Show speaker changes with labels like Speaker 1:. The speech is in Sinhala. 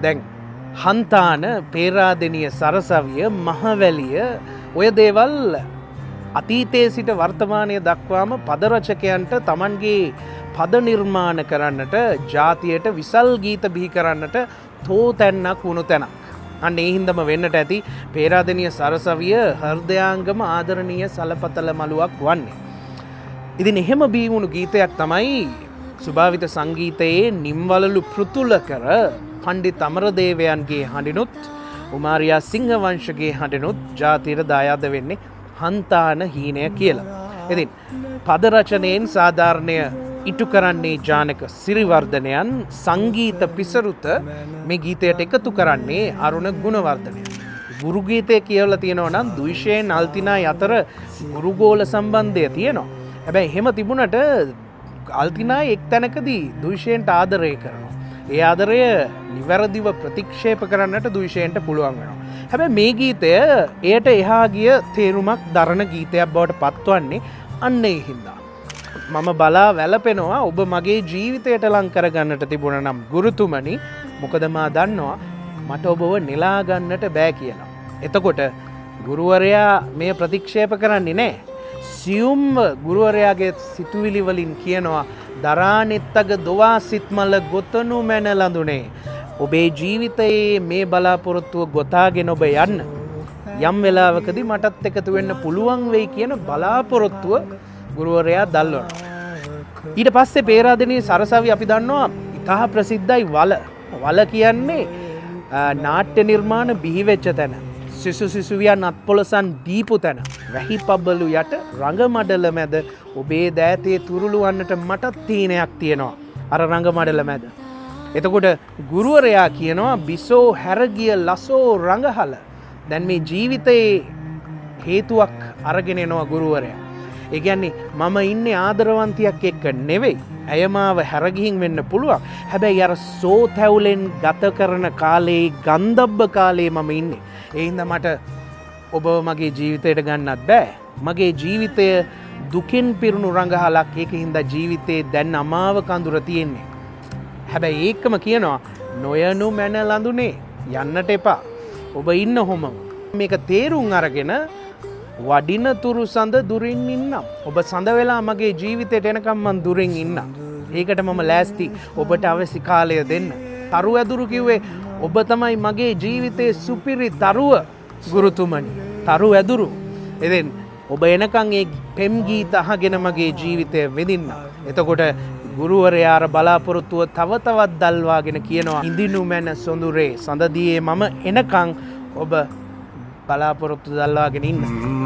Speaker 1: දැන් හන්තාන, පේරාදෙනිය සරසවිය, මහවැලිය ඔය දේවල් අතීතයේ සිට වර්තමානය දක්වාම පද රචකයන්ට තමන්ගේ පද නිර්මාණ කරන්නට, ජාතියට විසල් ගීත බිහි කරන්නට තෝතැන්නක් වුණු තැනක්. අන්න ඒ හින්දම වෙන්නට ඇති පේරාදෙනිය සරසවිය හෘදයාංගම ආදරණීය සලපතල මළුවක් වන්නේ. ඉතින් එහෙම බිහි වුණු ගීතයක් තමයි සුභාවිත සංගීතයේ නිම්වලලු පෘතුල කර පණ්ඩිත අමරදේවයන්ගේ හඬිනුත් උමාරියා සිංහවංශගේ හඬිනුත් ජාතියට දායාද වෙන්නේ හන්තාන හීනය කියලා. ඉතින් පද රචනයෙන් සාධාරණය ඉටු කරන්නේ ජානක සිරිවර්ධනයන්, සංගීත පිසරුත මේ ගීතයට එකතු කරන්නේ අරුණ ගුණවර්ධනය. ගුරු ගීතය කියලා තියෙනවා නම් ද්විෂයෙන් අල්තිනායි අතර ගුරුගෝල සම්බන්ධය තියෙනවා. හැබැයි එහෙම තිබුණට අල්තිනායි එක් තැනකදී ද්විෂයන්ට ආදරය කරනවා. ඒ ආදරය නිවැරදිව ප්‍රතික්ෂේප කරන්නට ද්විෂයන්ට පුළුවන් වෙනවා. හැබැයි මේ ගීතය එයට එහා ගිය තේරුමක් දරන ගීතයක් බවට පත්වන්නේ අන්න ඒ හින්දා. මම බලා වැළපෙනවා ඔබ මගේ ජීවිතයට ලං කරගන්නට තිබුණ නම් ගුරුතුමනි, මොකද මා දන්නවා මට ඔබව නෙලා ගන්නට බෑ කියලා. එතකොට ගුරුවරයා මෙය ප්‍රතික්ෂේප කරන්නේ නෑ. සියුම්ව ගුරුවරයාගේ සිතුවිලි වලින් කියනවා දරානෙත්තග දොවා සිත්මල ගොතනු මැන ලඳුනේ. ඔබේ ජීවිතයේ මේ බලාපොරොත්තුව ගොතාගෙන ඔබ යන්න. යම් වෙලාවකදී මටත් එකතු වෙන්න පුළුවන් වෙයි කියන බලාපොරොත්තුව ගුරුවරයා දල්වනවා. ඊට පස්සේ පේරාදෙණිය සරසවි අපි දන්නවා ඉතා ප්‍රසිද්ධයි වල. වල කියන්නේ නාට්‍ය නිර්මාණ බිහි වෙච්ච තැන. සිසු සිසුවියන් අත්පොළසන් දීපු තැන. වැහි පබ්බලු යට රඟ මඩල මැද ඔබේ දෑතේ තුරුළු වන්නට මටත් තීනයක් තියෙනවා. අර රඟ මඩල මැද. එතකොට ගුරුවරයා කියනවා බිසෝ හැරගිය ලසෝ රඟහල. දැන් මේ ජීවිතයේ හේතුවක් අරගෙන එනවා ගුරුවරයා. ඒ කියන්නේ මම ඉන්නේ ආදරවන්තියක් එක්ක නෙවෙයි. ඇය මාව හැරගිහින් වෙන්න පුළුවන්. හැබැයි අර සෝතැවුලෙන් ගත කරන කාලේ, ගන්ධබ්බ කාලේ මම ඉන්නේ. ඒ හින්දා මට ඔබව මගේ ජීවිතයට ගන්නත් බෑ. මගේ ජීවිතය දුකින් පිරුණු රඟහලක්. ඒක හින්දා ජීවිතේ දැන් අමාව කඳුර තියෙන්නේ. හැබැයි ඒකම කියනවා නොයනු මැන ලඳුනේ යන්නට එපා. ඔබ ඉන්න හොමම. මේක තේරුම් අරගෙන වඩින තුරු සඳ දුරින් ඉන්නම්. ඔබ සඳ වෙලා මගේ ජීවිතයට එනකම් මං දුරින් ඉන්නම්. ඒකට මම ලෑස්ති ඔබට අවශ්‍ය කාලය දෙන්න. තරු ඇදුරු කිව්වේ ඔබ තමයි මගේ ජීවිතයේ සුපිරි තරුව ගුරුතුමනි. තරු ඇදුරු. ඉතින් ඔබ එනකන් ඒ පෙම් ගීත අහගෙන මගේ ජීවිතය විඳින්න. එතකොට ගුරුවරයා අර බලාපොරොත්තුව තව තවත් දල්වාගෙන කියනවා ඉඳිනු මැන සොඳුරේ සඳදියේ මම එනකන් ඔබ බලාපොරොත්තු දල්වාගෙන ඉන්න.